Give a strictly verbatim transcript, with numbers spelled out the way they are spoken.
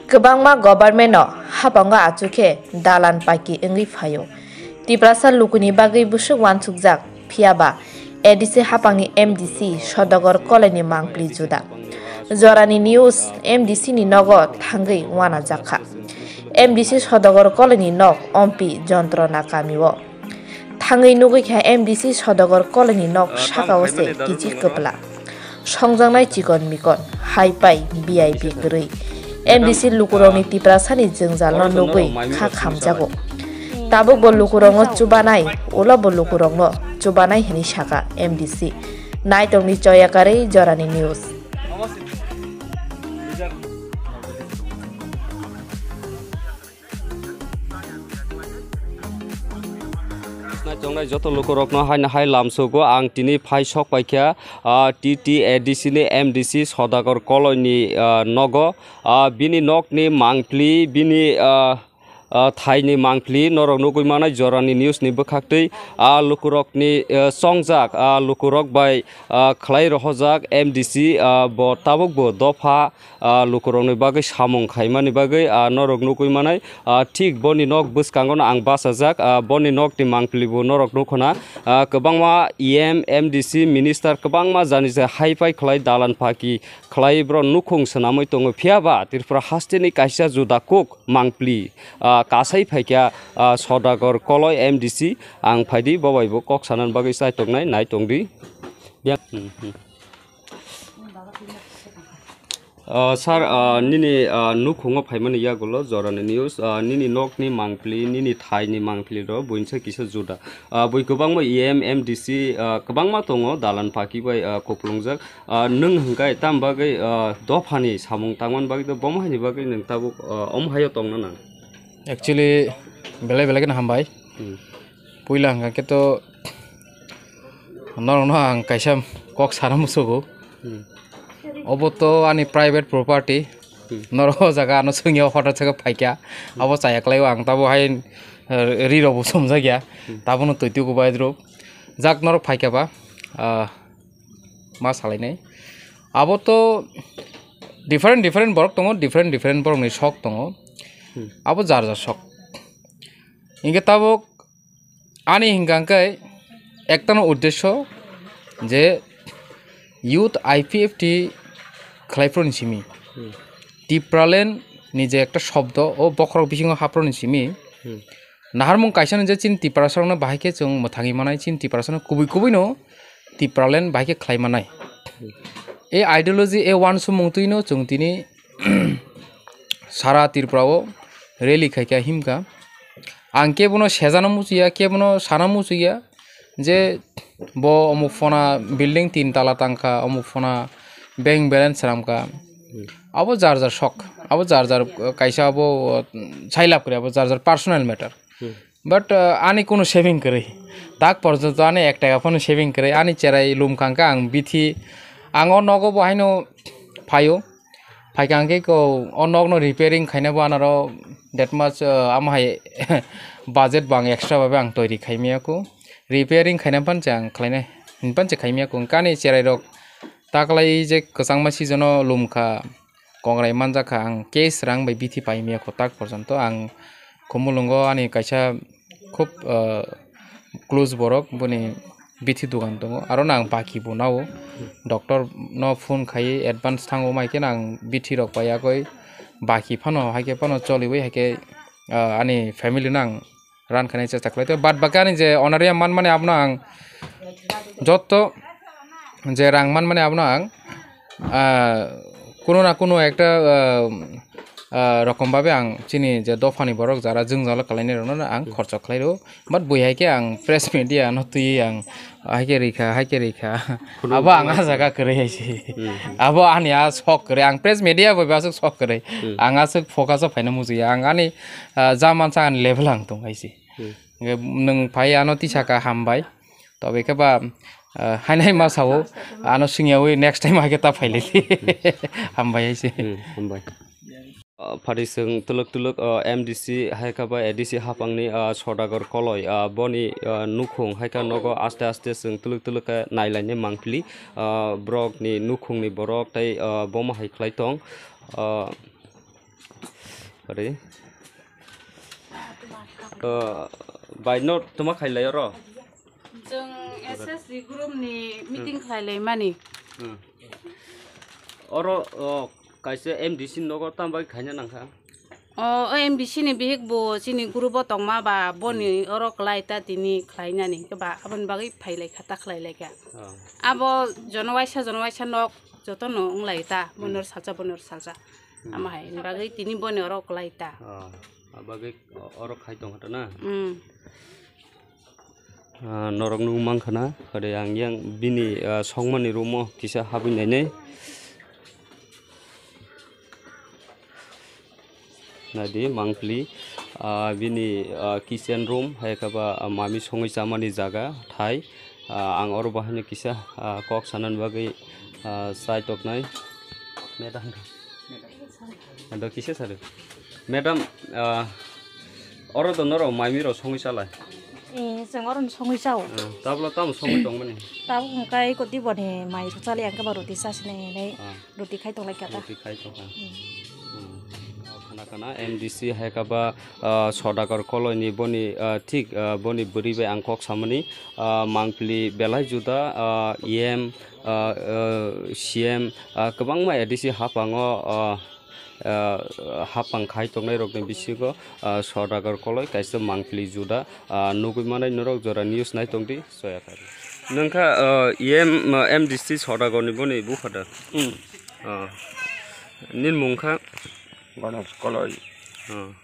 Kwbangma government no hapango achukhe dalan paki wngwi phaio. Tiprasa lukuni bagwi bwswk wansukjak, phiyaba A D C hapangni M D C Sodagar Koloini mangpli juda. Jorani news, M D C ni nogo thangwi wanajakha. M D C Sodagar Koloini nok ompi Jontrona kamio. Thangwi nugwi kha M D C Sodagar Koloini nok sakao se kichik kwpla. Songjaknai chikon mikon, hai pai V I P kwrwi. M D C lukurokni Tiprasani jwngjalno nugwi kha khamjago. Tabukbo lukurokno chubanai, ulobo lukurokno chubanai hwnwi sakha M D C. Naitokni choya karwi Jorani News. Naitongnai joto lukurokno haino hai lamsogo ang tini phai sok paikha, ah, T T A D C ni M D C Sodagar Koloini, ah, nogo. Ah, bini nokni mangpli, bini, ah, ah, thaini mangpli norok nugwi manai Jorani News ni bwkhaktwi. Ah, lukurokni, ah, chongjak, ah, lukurok bai, ah, khlai rohorjak M D C, ah, bo tabukbo dopha, ah, lukurokni bagwi samung khaimani bagwi, ah, norok nugwi manai, ah, thik boni nok bwskango no ang bachajak, ah, boni nokni mangpili bo norok nukho na, ah, kwbangma E M, M D C, minister kwbangma jani je hai phai khlai dalan phaki khlai borok nukhung swnamwi tongo, phiyaba Tripura hasteni kaisa juda kuk mangpili, ah, kasai phaikha, ah, Sodagar Koloi M D C, ang phaidi bo bai bo kok sanani bagwi chai tongnai, nai tongdi. Biyang, hmm, hmm. Ah, sir, ah, nini, ah, nukhungo phaimani yagulo Jorani News, ah, nini nokni mangpili, nini thaini mangpili rok buinsa kisa juda. Ah, bui kwbangma E M, M D C, ah, kwbangma tongo, dalan paki bai, ah, kuplungjak. Ah, nwng hwnkhe tam bagwi, ah, dophani samung tangmani bagwi, bomo haini bagwi nwng tabuk, ah, omo haio tongna nang? Actually, belai belai kheno hambai. Hmm. Puila hwnkha khe to norokno ang kaisa kok sana musugo. Hmm. Obo to ani private property. Hmm. Norok o jaga ano swngya hotel saka phaikya. Hmm. Abo chaya kwlaio ang tabo hai, eh, ri rok bo somjakya. Hmm. Tabono twi tuku bai rok. Jak norok phaikya ba, ah, ma salainai. Abo to different different borok tongo, different different borokni sok tongo. Hmm. Abo jar jar sok. Hinkhe tabuk ani hwnkha hwnkhe ektano uddesyo je youth I P F T khlaiphru ni simi. Hmm. Tipraland ni je ekta shobdo, o bokhorok bisingo haphru ni simi. Hmm. Naharmung kaisa no je chini Tiprasarokno bahai khe chwng mwthangwi manai, chini Tiprasarokno kubui kubui no Tipraland bahai khe khlai manai. E ideology, e wansukmung twi no chwng tini sara Tripura o rally khai kha himkha. Ang kebono sejano muchungya, kebono sana muchungya je bo omuk phona building tin tala tangkha, omuk phona bank balance swnamkha. Hmm. Abo jar jar sok, abo jar jar, uh, kaisa abo, uh, sailab kwrwi, abo jar jar personal matter. Hmm. But, uh, ani kunu saving kwrwi. Tak porjonto ani ek taka phano saving kwrwi. Ani cherai lumkha hwnkhe ang bithi, ang o nogo bo haino phaio. Phaikha hwnkhe ko o nokno repairing khaina bo anaro that much, uh, amo hai budget bo ang extra babe ang toiri khaimaya ko. Repairing khaina panche ang khlainai, panche khaimaya ko. Hwnkhe ani cherai rok taklai je kwchangma season o lumkha. Kongrai manjakha ang cash rang bai bithi paimaya kho tak porjonto. Ang Khumulwngo ani kaisa khub, ah, close borok, boni bithi dogan tongo, aro no ang baki bo nao. Doctor no phone khai advance thango, mai khe no ang bithi rok pai yakoi baki phano hai khe phano choliwi hai khe, ah, ani family no ang run khainai chesta khlai. Tei bad baki ani je honorarium manmani abono ang jotto je rang manmani abono ang, ah, kuno na kuno ekta, ah, ah, rokom babe ang chini je dophani borok jara jwngjalo kalainai rokno ang khorchok khlai rwo. But bui hai khe ang press media no twiwi ang hai khe rikha, hai khe rikha. Abo ang ah jaga kwrwi hai se. Hmm. Abo ani ah sok kwrwi. Ang press media bai aswk sok kwrwi. Hmm. Ang aswk focus o phaina muchungya. Ang ani, ah, ja mansa ani level ang tong hai se. Hmm. Hwnkhe nwng phai ano tisa kha hambai. Tobe khe ba, ah, hainai ma sao, ano swngyawi next time hai khe ta phailai di. Hmm. Hambai hai se. Hmm, hambai. Ah, phari chwng twlwk twlwk, ah, M D C hai kha ba A D C haphangni, ah, Sodagar Koloi, ah, boni, ah, nukhung hai kha nogo aste aste chwng twlwk twlwk khe nailainai mangpili, ah, borokni nukhungni borok tei, ah, bomo hai khlai tong. Ah, phari, ah, bai no tuma khailai oro? Chwng S S G group ni meeting khlai lai mani. Hmm. Oro, o, kaisa M D C nogo tamo bai khaina nangkha? O, o M D C ni bihik bo chini group o tongma ba boni oro kwlai ta tini khlai nani khe ba aboni bagwi phai lai kha ta khlai lai kha. Oh. Abo jono waisa jono waisa nok joto no wng lai ta, boni oro salsa, boni oro salsa. Hmm. Amo hai ni bagwi tini boni oro kwlai ta. Oh, abo bagwi o-, oro khai tong kha ta na? Hmm. Ah, norok nung mankha na, ore ang yang bini, ah, songmani room o kisa habwi nainai. Naidi mangpili, ah, bini, ah, kitchen room, hai khe ba, ah, mami songwi chamani jaga thai. Ah, ang oro bahaino kisa, ah, kok sanani bagwi, ah, chai toknai. Madam. Ado kisa sadu. Madam, ah, oro do norok maimi rok songwi chalai? Eh, chwng oro songwi chao. Ah, tablo tamo songwi tongmani? Tabuk hwnkhe koti boni mai rok chali ang khe ba roti chasini hinwi roti khai tong lai kha ta. Roti khai tong kha. Hmm. Hmm. Khana khana M D C hai kha ba, ah, Sodagar Koloi ni boni, ah, thik, ah, boni bwrwi bai ang kok samani, ah, mangpili belai juda, ah, E M, ah, ah, C M, ah, kwbangma A D C haphango, ah, ah, haphang khai tongnai rokni bisingo, ah, Sodagar Koloi kaisa mangpili juda, ah, nugwi manai norok jora news nai tongdi soya khai. Nungkha, ah, E M, ah, M D C Sodagar ni boni bupha da? Hmm. Ah. Nini mung kha? Ganesh Koloi. Ah.